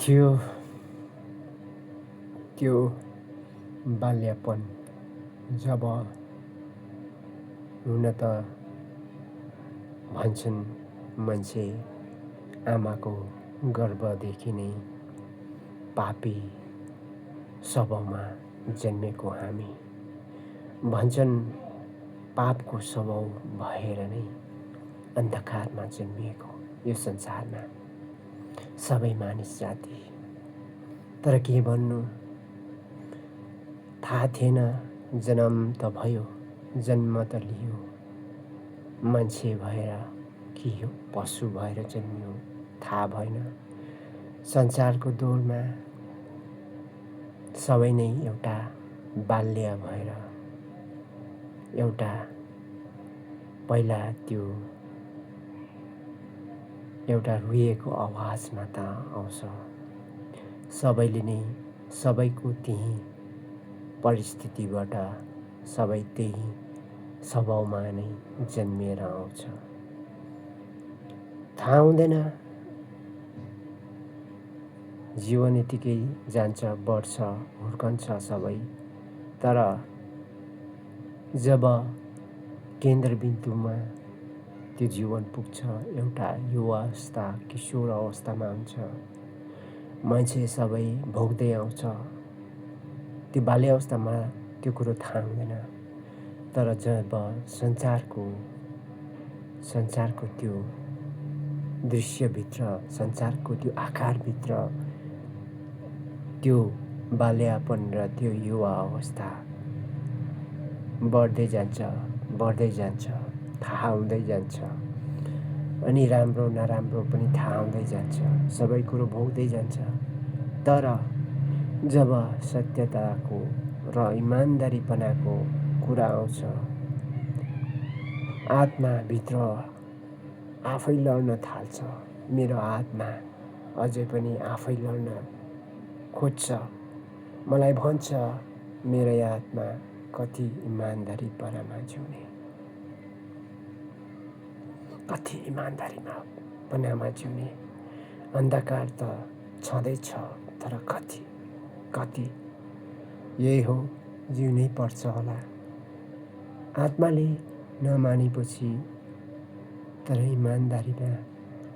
थियो त्यो बाल्यपन जब हुन त भन्छन् मान्छे आमाको गर्भदेखि नै पापी स्वभावमा जन्मेको हामी भन्छन् पापको स्वभाव भएर नै अन्धकारमा जन्मिएको यो संसारमा सबै मानिस जाति। तर के भन्नु, थाहा थिएन जन्म त भयो, जन्म त लियो, मान्छे भएर कि हो पशु भएर जन्मियो थाहा भएन। संसारको दौडमा सबै नै एउटा बाल्य भएर एउटा पहिला त्यो एउटा रुएको आवाज मात्र आउँछ। सबैले नै सबैको त्यही परिस्थितिबाट सबै त्यही स्वभावमा नै जन्मिएर आउँछ। थाहा हुँदैन जीवन यतिकै जान्छ, बढ्छ, हुर्कन्छ सबै। तर जब केन्द्रबिन्दुमा त्यो जीवन पुग्छ, एउटा युवा अवस्था किशोर अवस्थामा हुन्छ, मान्छे सबै भोग्दै आउँछ। त्यो बाल्य अवस्थामा त्यो कुरो थाहा हुँदैन। तर जब संसारको त्यो दृश्यभित्र, संसारको त्यो आकारभित्र त्यो बाल्यपन र त्यो युवा अवस्था बढ्दै जान्छ, थाहा हुँदै जान्छ। अनि राम्रो नराम्रो पनि थाहा हुँदै जान्छ, सबै कुरो भोग्दै जान्छ। तर जब सत्यताको र इमान्दारीपनाको कुरा आउँछ, आत्माभित्र आफै लड्न थाल्छ। मेरो आत्मा अझै पनि आफै लड्न खोज्छ, मलाई भन्छ मेरो आत्मा कति इमान्दारीपनामा जिउने, कति इमान्दारीपनामा जिउने। अन्धकार त छँदैछ, तर कति यही हो, जिउनै पर्छ होला। आत्माले नमानेपछि तर इमान्दारीमा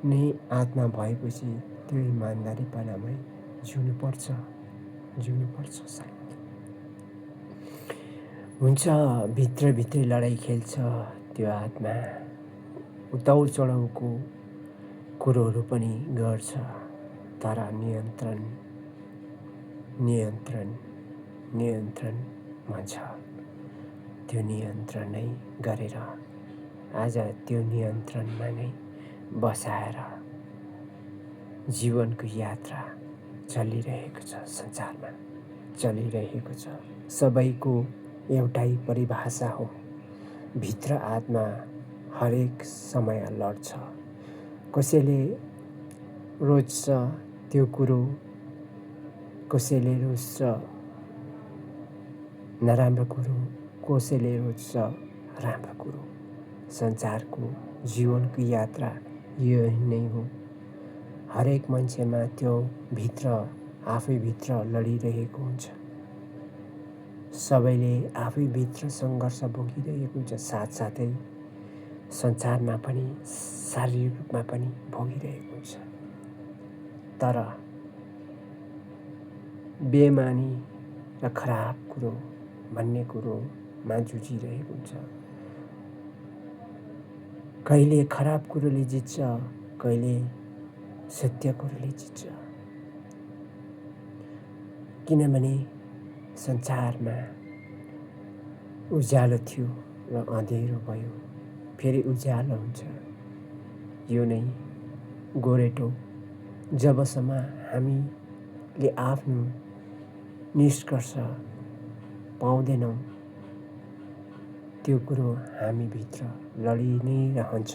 नै आत्मा भएपछि त्यो इमान्दारीपनामै जिउनु पर्छ सायद। हुन्छ भित्रभित्रै लडाइँ खेल्छ त्यो आत्मा, उताउ चढाउको कुरोहरू पनि गर्छ। तर नियन्त्रण भन्छ। त्यो नियन्त्रणै गरेर आज त्यो नियन्त्रणमा नै बसाएर जीवनको यात्रा चलिरहेको छ, संसारमा चलिरहेको छ। सबैको एउटै परिभाषा हो, भित्र आत्मा हरेक समय लड्छ। कसैले रोज्छ त्यो कुरो, कसैले रोज्छ नराम्रो कुरो, कसैले रोज्छ राम्रो कुरो। संसारको जीवनको यात्रा यही नै हो। हरेक मान्छेमा त्यो भित्र आफैभित्र लडिरहेको हुन्छ। सबैले आफैभित्र सङ्घर्ष भोगिरहेको हुन्छ, साथसाथै संसारमा पनि शारीरिक रूपमा पनि भोगिरहेको हुन्छ। तर बेमानी र खराब कुरो भन्ने कुरोमा जुझिरहेको हुन्छ। कहिले खराब कुरोले जित्छ, कहिले सत्य कुरोले जित्छ। किनभने संसारमा उज्यालो थियो र अँधेरो भयो, फेरि उज्यालो हुन्छ। यो नै गोरेटो। जबसम्म हामीले आफ्नो निष्कर्ष पाउँदैनौँ त्यो कुरो हामीभित्र लडी नै रहन्छ।